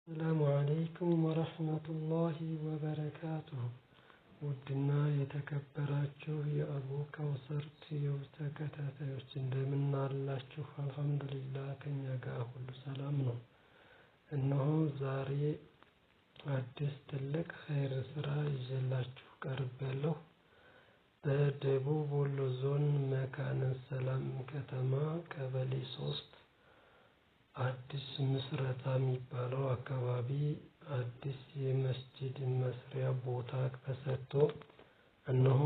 ሰላሙ አለይኩም ወረህመቱላሂ ወበረካቱሁ። ውድና የተከበራችሁ የአቡ ከውሰር ቲዩብ ተከታታዮች እንደምን አላችሁ? አልሐምዱሊላህ፣ ከኛ ጋር ሁሉ ሰላም ነው። እነሆ ዛሬ አዲስ ትልቅ ኸይር ስራ ይዤላችሁ ቀርቤያለሁ። በደቡብ ወሎ ዞን መካነ ሰላም ከተማ ቀበሌ 3 አዲስ ምስረታ የሚባለው አካባቢ አዲስ የመስጂድ መስሪያ ቦታ ተሰጥቶ እነሆ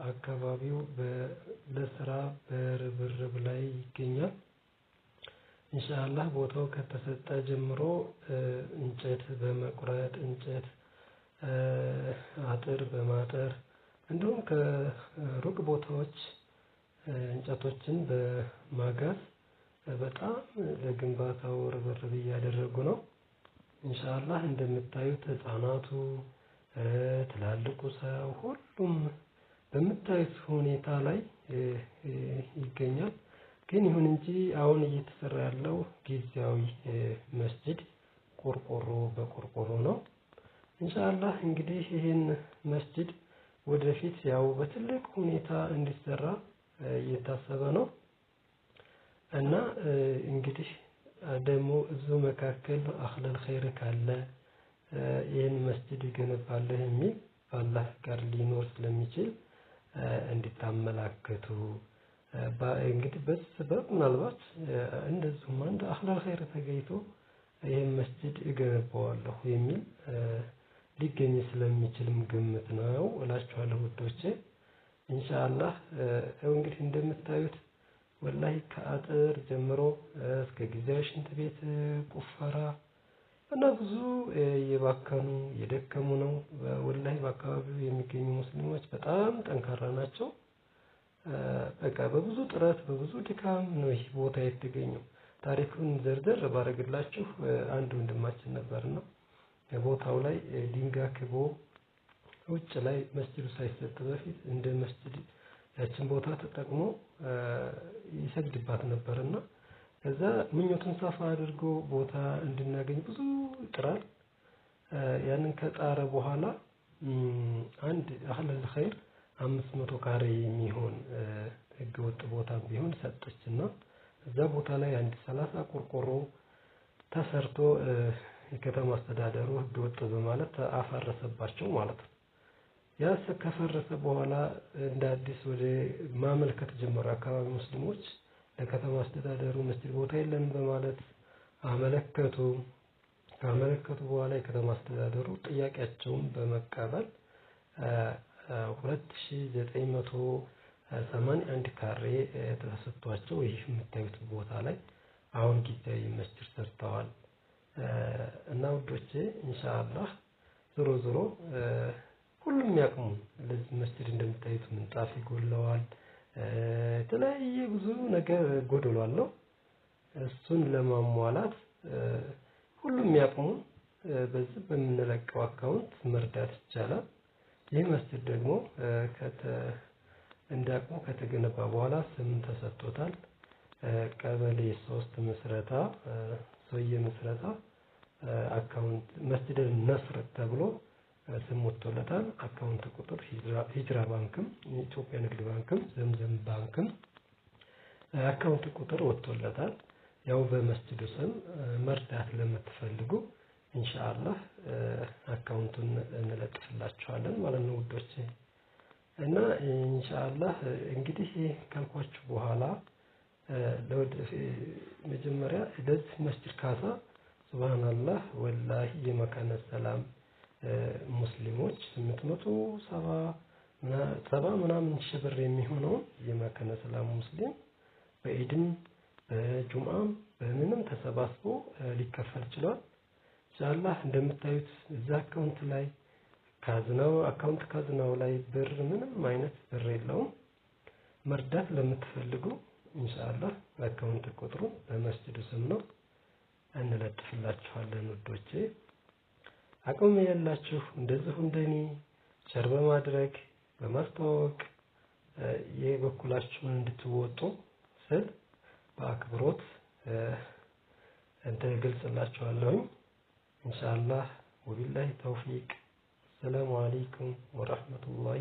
አካባቢው ለስራ በርብርብ ላይ ይገኛል። ኢንሻአላህ ቦታው ከተሰጠ ጀምሮ እንጨት በመቁረጥ፣ እንጨት አጥር በማጠር፣ እንዲሁም ከሩቅ ቦታዎች እንጨቶችን በማጋዝ በጣም ለግንባታው ርብርብ እያደረጉ ነው። ኢንሻአላህ እንደምታዩት ህፃናቱ፣ ትላልቁ ሰው፣ ሁሉም በምታዩት ሁኔታ ላይ ይገኛል። ግን ይሁን እንጂ አሁን እየተሰራ ያለው ጊዜያዊ መስጂድ ቆርቆሮ በቆርቆሮ ነው። ኢንሻአላህ እንግዲህ ይህን መስጂድ ወደፊት ያው በትልቅ ሁኔታ እንዲሰራ እየታሰበ ነው። እና እንግዲህ ደግሞ እዚሁ መካከል አህለል ኸይር ካለ፣ ይህን መስጂድ ይገነባለሁ የሚል በአላህ ፍቃድ ሊኖር ስለሚችል እንዲታመላክቱ፣ እንግዲህ በዚህ ሰበብ ምናልባት እንደዚሁም አንድ አህለል ኸይር ተገኝቶ ይህን መስጂድ እገነባዋለሁ የሚል ሊገኝ ስለሚችልም ግምት ነው እላችኋለሁ ውዶቼ። ኢንሻአላህ እንግዲህ እንደምታዩት ወላሂ ከአጥር ጀምሮ እስከ ጊዜያዊ ሽንት ቤት ቁፈራ እና ብዙ እየባከኑ እየደከሙ ነው። ወላሂ በአካባቢው የሚገኙ ሙስሊሞች በጣም ጠንካራ ናቸው። በቃ በብዙ ጥረት፣ በብዙ ድካም ነው ይህ ቦታ የተገኘው። ታሪኩን ዘርዘር ባረግላችሁ፣ አንድ ወንድማችን ነበርና ቦታው ላይ ድንጋይ ክቦ ውጭ ላይ መስጂዱ ሳይሰጥ በፊት እንደ መስጂድ ያችን ቦታ ተጠቅሞ ይሰግድባት ነበርና ከዛ ምኞቱን ሰፋ አድርጎ ቦታ እንድናገኝ ብዙ ይጥራል። ያንን ከጣረ በኋላ አንድ አህለል ኸይር 500 ካሬ የሚሆን ህገወጥ ቦታ ቢሆን ሰጠችና እዛ ቦታ ላይ አንድ 30 ቆርቆሮ ተሰርቶ የከተማ አስተዳደሩ ህገወጥ በማለት አፈረሰባቸው ማለት ነው። ያ ከፈረሰ በኋላ እንደ አዲስ ወደ ማመልከት ጀመሩ። አካባቢ ሙስሊሞች ለከተማ አስተዳደሩ መስጂድ ቦታ የለንም በማለት አመለከቱ። ካመለከቱ በኋላ የከተማ አስተዳደሩ ጥያቄያቸውን በመቀበል 2981 ካሬ ተሰጥቷቸው ይህ የምታዩት ቦታ ላይ አሁን ጊዜያዊ መስጂድ ሰርተዋል። እና ውዶቼ፣ ኢንሻአላህ ዞሮ ዞሮ ሁሉም ያቅሙ ለዚህ መስጂድ እንደምታዩት ምንጣፍ ይጎለዋል፣ የተለያየ ብዙ ነገር ጎድሏል ነው። እሱን ለማሟላት ሁሉም ያቅሙ በዚህ በምንለቀው አካውንት መርዳት ይቻላል። ይህ መስጂድ ደግሞ እንደ አቅሙ ከተገነባ በኋላ ስም ተሰጥቶታል። ቀበሌ 3 ምስረታ፣ ሶየ ምስረታ አካውንት መስጂድ ነስር ተብሎ ስም ወጥቶለታል። አካውንት ቁጥር ሂጅራ ባንክም፣ ኢትዮጵያ ንግድ ባንክም፣ ዘምዘም ባንክም አካውንት ቁጥር ወጥቶለታል። ያው በመስጂዱ ስም መርዳት ለምትፈልጉ ኢንሻአላህ አካውንቱን እንለጥፍላችኋለን ማለት ነው ውዶቼ። እና ኢንሻአላህ እንግዲህ ይህ ካልኳችሁ በኋላ መጀመሪያ ለዚህ መስጂድ ካሳ ሱብሃንአላህ ወላሂ የመካነ ሰላም ሙስሊሞች 870 ምናምን ሺህ ብር የሚሆነውን የመካነ ሰላም ሙስሊም በኢድም በጁምአም በምንም ተሰባስቦ ሊከፈል ችሏል። ኢንሻአላህ እንደምታዩት እዛ አካውንት ላይ ካዝናው አካውንት ካዝናው ላይ ብር ምንም አይነት ብር የለውም። መርዳት ለምትፈልጉ ኢንሻአላህ አካውንት ቁጥሩ በመስጂዱ ስም ነው፣ እንለጥፍላችኋለን ውዶቼ። አቅም የሌላችሁ እንደዚሁ እንደኔ ሸር በማድረግ፣ በማስተዋወቅ የበኩላችሁን እንድትወጡ ስል በአክብሮት እንትን እገልጽላችኋለሁኝ። ኢንሻአላህ። ወቢላሂ ተውፊቅ። አሰላሙ አለይኩም ወረህመቱላሂ።